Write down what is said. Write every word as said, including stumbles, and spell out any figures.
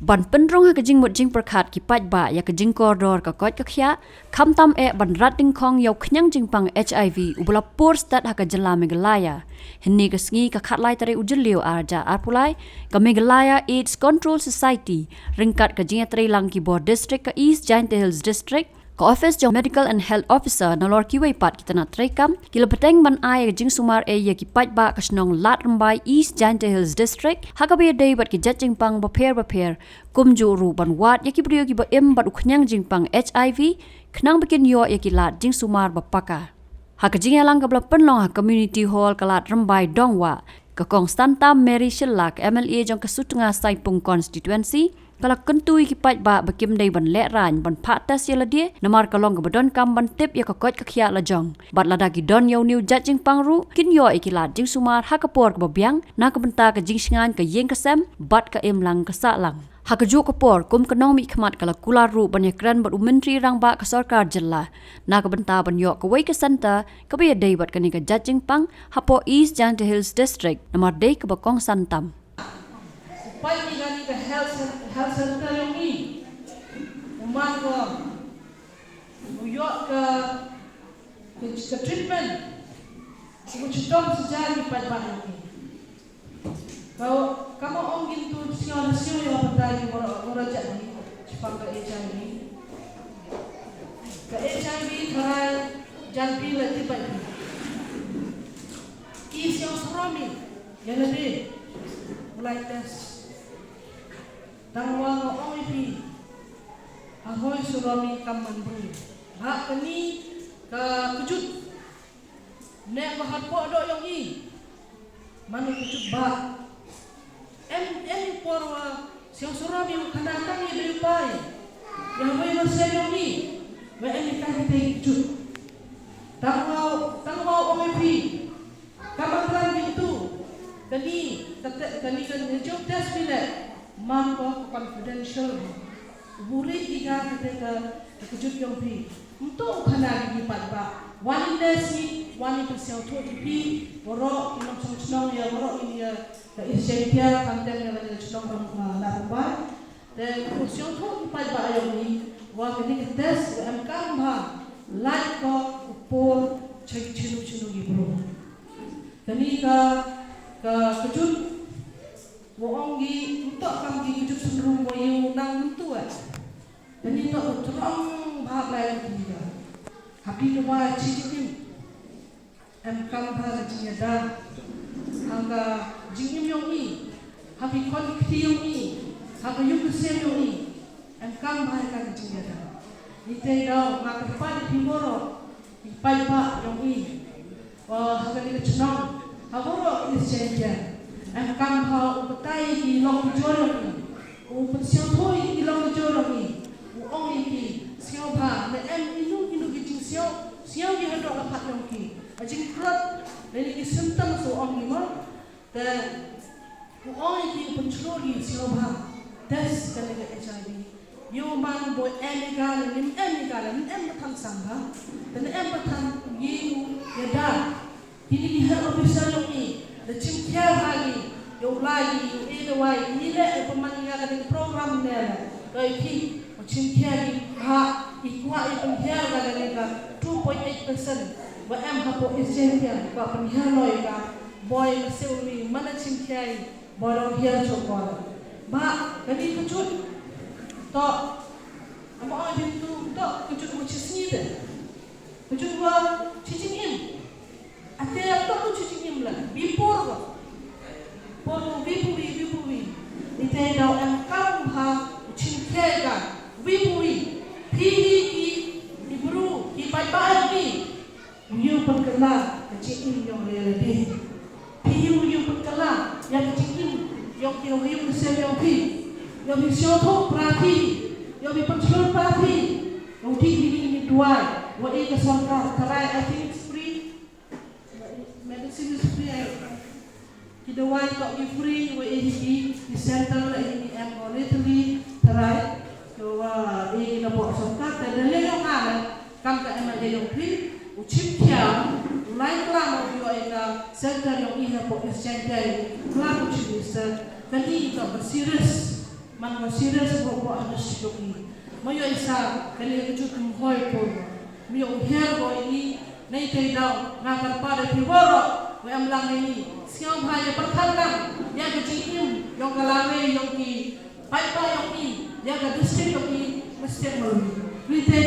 Ban pynrung ha ka jingmut jingpyrkhat ki paidbah ïa ka jingkordor ka koit ka khiah, khamtam eh ban rat dyngkhong ïa u khñiang jingpang HIV uba la pur stet ha ka jylla Meghalaya. Hynne ka sngi ka khatlai tarik u Jylliew arhajar arphew lai, ka Meghalaya AIDS Control Society ryngkat ka jingïatreilang ki bor district ka East Jaintia Hills District, ka office jong Medical and Health Officer nalor kiwei pat ki tnat treikam ki la bteng ban ai ka jingsumar ei ïa ki paidbah ka shnong Lad Rymbai, East Jaintia Hills District, ha kaba ïadei bad ki jait jingpang bapher bapher, kumjuh ruh ban wad ïa ki briew kiba im bad u khñiang jingpang HIV khnang ba kin ïoh ïa ki lad jingsumar ba paka. Ha ka jingïalang kaba la pynlong ha Community Hall ka Lad Rymbai Dongwah, ka Kong Santam Mary Shylla, ka MLA jong ka Sutnga Saipung Constituency, ka la kyntu ïa ki paidbah ba kim dei ban lehraiñ ban phah test ïa lade namar ka long kaba donkam ban tip ïa ka koit ka khiah lajong. Bad lada ki don ïa une u jait jingpang ruh, kin ïoh ïa ki lad jingsumar ha ka por kaba biang na ka bynta ka jingshngaiñ ka ïing ka sem bad ka imlang ka sahlang. Ha kajuh ka por, kum ka nongmihkhmat, ka la kular ruh ban ïakren bad u Myntri Rangbah ka Sorkar Jylla na ka bynta ban ïoh kawei ka center kaba ïadei bad kane ka jait jingpang hapoh East Jaintia Hills District, namar dei kaba kongsan tam. U paid ïa kane ka health cen-, health center ïong i, u man ko, u ïoh ka, ka, ka treatment, u chitom sha ki paidbah ïong i. Ka, kaba ong kito, sngewbha sngewbha ïa batai ki baroh, baroh jait ki, shaphang ka HIV. Ka HIV tharai jan phi la tip bha. Ki sngewsarong ïa lade, u lai test. Tang wa nga ong ïa phi, ha hoi sarong kam man bun. Ba kane ka kjut ne ka hap poh doh ïong i. Mano ka kjut ba. Em, em por wa sngewsarong ïa u khana tang i dei u pai. Ïa wei wa sngewsarong ïong i. Wa em i ka hi dei kjut. Tang wa, tang wa ong ïa phi. Kaba klan kito, kane, kate, kane, kane, jong test phi leh, man ko confidential. Buhrieh ïa ka kate ka, ka kjut ïong phi. Mynta u khana ïa ki paidbah. Wan i test i, wan i pynsngewthuh ïa phi, baroh ki nongshong shnong ïa, baroh ïa, ka East Jaintia, khamtam ïa kane ka shnong, ah, Lad Rymbai. Te u sngewthuh ki paidbah ïong i, wa kane ka test ka em kam bha, lait ko u por cha ki chinu chinu ki bru. Kane ka, ka kjut, wa ong ki, u toh kam ki kjut sngewthuh wa ïoh nang mynta wa. Kane toh ka trong bha lai ki ka. Happy ka wa chi chi kim. Em kam bha ka jingïada ha ka jingim ïong i, ha ki khon ki kti ïong i, ha ka ïing ka sem ïong i. Em kam bha ka jingïada. Ite daw nga kyrpad ïa phi baroh, i paidbah ïong i, ha kane ka chnong, ha baroh i sien. Em kam bha u batai ïa ki long ki jor ïong i. U pynsngewthuh ïa ki long ki jor ïong i. U ong ïa ki sngewbha, ne em ino ino ki jingsngew, sngew ki hadok la phat ïong ki. A jingkrot, lane ki symptoms u ong ïa mo. Te u ong ïa ki u pynshlur ïa ki sngewbha. Test kane ka HIV. Ïoh man boi em ïa ka, ne ym em ïa ka, ne ym em ba than sang bha. Te ne em ba than ïa u ïada. Kine ki health officer ïong i, da chim khia bha ki, ïa u lai ki, ïa u e dawai, kine leh, ïa pynman ïa kane ka program ne leh, ïa ki, u chim khia ki, ha, i kwah i pynhiar ka kane ka two point eight percent, ba em hapoh East Jaintia, i kwah pynhiar noh ïa ka, boi ka siew ri, man la chim khia i, boi long hiar chok boi. Ba, kane ka jut, to, ama oi bin tu, to, ka jut u chi sngi de. Ka jut wa chi jingim. Ate ap to chi jingim la. Before ko. Por ko before, before. Ite daw em kam ha chin ke ka. Before. Phi hi ki, ki bru, ki bai bai ki. Yu pun kala, ka jingim yong reality. Phi yu yu pun kala, ya ka jingim, yong ki yong yu sen yong phi. Yong phi sio tho pra phi. Yong phi pun sio pra phi. Yong phi ki ni duai. Wa e ka sorkar, karai, I think it's free. Medicine is free, I think. Ki dawai to ki free, wa e hi ki, ki center la e hi em ko literally, tarai. To wa e ki na bok sorkar, ta da le yong ala, kam ka M L A yong free, u chim kiam, u lai klam u yo e ka center yong i ha bok exchange day, klam u chim minister, ka ni ka ba serious. man wa serious ko ko ha district jong i. Ma ïoh i sa kane ka jingmyntoi por. Ma ïoh u hiar ko i nei te daw nga kyrpad ïa phi waroh wa em lang ïa i. Sngewbha ïa pyrkhat lang ïa ka jingim jong ka lawei jong ki paidbah jong i, ïa ka district jong i, mesti mari. Rite